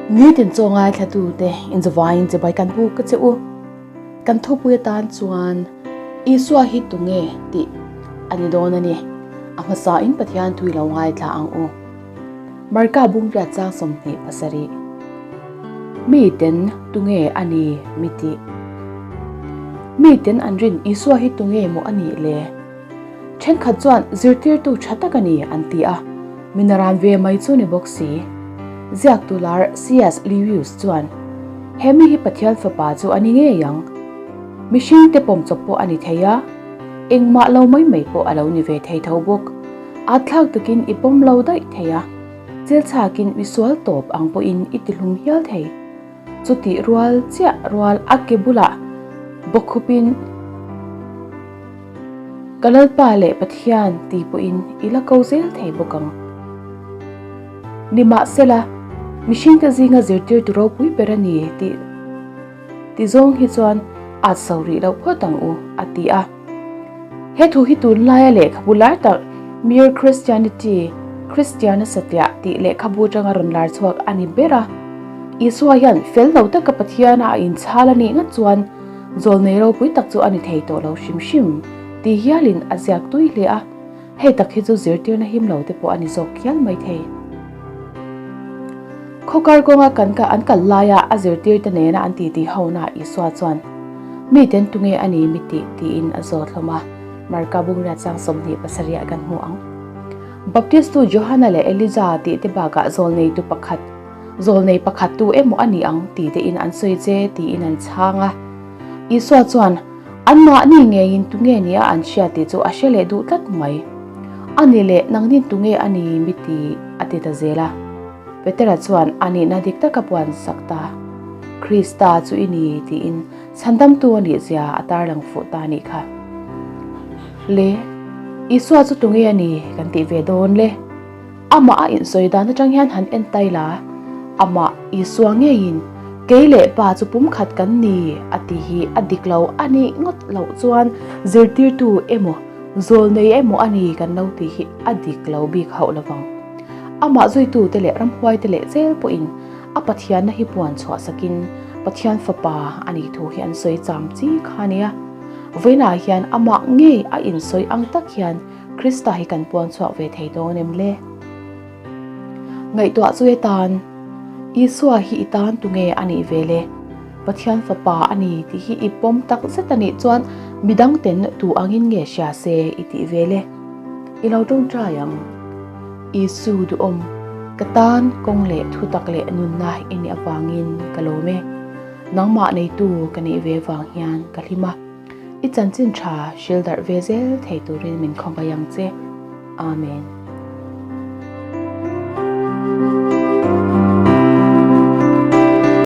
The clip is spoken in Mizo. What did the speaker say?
Nitin chaw ngaithlatute inzawaiin chibai kan buk ka che u. Kan thupui atan chuan Isua hi tunge tih a ni dawn a ni. A hmasain Pathian tui lo ngaithla ang u. Marka bungriat chang 27. Miten tunge a ni mi tih? Miten an rin Isua hi tunge maw a nih le? Thenkhat chuan zirtirtu tha tak a ni an ti a, mi naran ve mai chu ni bawk si. Ziaktu lar CS Lewis chuan, He mi hi Pathian fapa chu a ni ngei ang. Mihring te pawm chawp pawh a ni thei a, engmah lo mai mai pawh a lo ni ve thei tho bawk. Atthlak takin i pawm lo daih thei a. Chil chhakin mi sual tawp ang pawhin i ti hlum hial thei. Chutih rual chiah rual a ke bulah bawkhupin Ka Lalpa leh Pathian ti pawhin i la ko zel thei bawk ang. Nimahsela, mihringte zinga zirtirtu ropui ber a ni tih ti zawng hi chuan at so rih loh phawt ang u, a ti a. He thu hi tunlaia lehkhabu lar tak Mere Christianity, Kristiana Satliah, tih lehkhabu atanga rawn lar chhuak a ni ber a. Isua hian fel lo taka Pathiana a inchhal a nih ngat chuan zawlnei ropui tak chu a ni thei tawh lo hrim hrim ti hialin a ziak tui hle a. Hei tak hi chu zirtirna him lo te pawh a ni zawk hial mai thei. Khawkar kawnga kan ka an kal laia a zirtirte nena an titi hona Isua chuan, Miten tunge a ni mi tih? tiin a zawt hlawm a. Marka bungriat chang 27 ah kan hmu ang. Baptistu Johana leh Elija tih te bakah zawlneitu pakhat, zawlnei pakhat tu emaw a ni ang ti tein an sawi che tiin an chhang a. Isua chuan, Anmahni ngeiin tunge nia an hria tih chu a hre leh duh tlat mai. A ni leh nangnin tunge a ni mi ti a ti ta zel a. Petera chuan a nihna dik taka puan sak ta. Krista chu i ni tiin chhandamtu a nih zia a tarlang fuh ta a nih kha. Le, Isua chu tunge a ni kan tih ve dawn le? Amah a insawi dan atang hian han en tai la, Amah, Isua ngeiin, Kei leh Pa chu pumkhat kan ni, a ti hi a dik lo a nih ngawt loh chuan zirtirtu emaw, zawlnei emaw a ni kan lo tih hi a dik lo bik hauh lo vang. Amah zuitute leh ramhuaite leh zel pawhin a Pathianna hi puan chhuah sakin Pathian Fapa a nih thu hi an sawi cham chi kha a nia. Vawiinah hian amah ngei a insawi ang tak hian Krista hi kan puan chhuak ve thei dawn em le? Ngaihtuah chu e tan, Isua hi i tan tunge a nih ve le? Pathian Fapa a ni tih hi i pawm tak zet a nih chuan midang ten tu angin nge hria se i tih ve le? I lo tawngtai ang. Isu duhawm, ka tan kawng leh thutak leh nunna i nih avangin ka lawm e. Nangmah neitu ka nih ve vang hian ka hlim a. I chanchin tha hril darh ve zel thei turin min khawngaih ang che. Amen.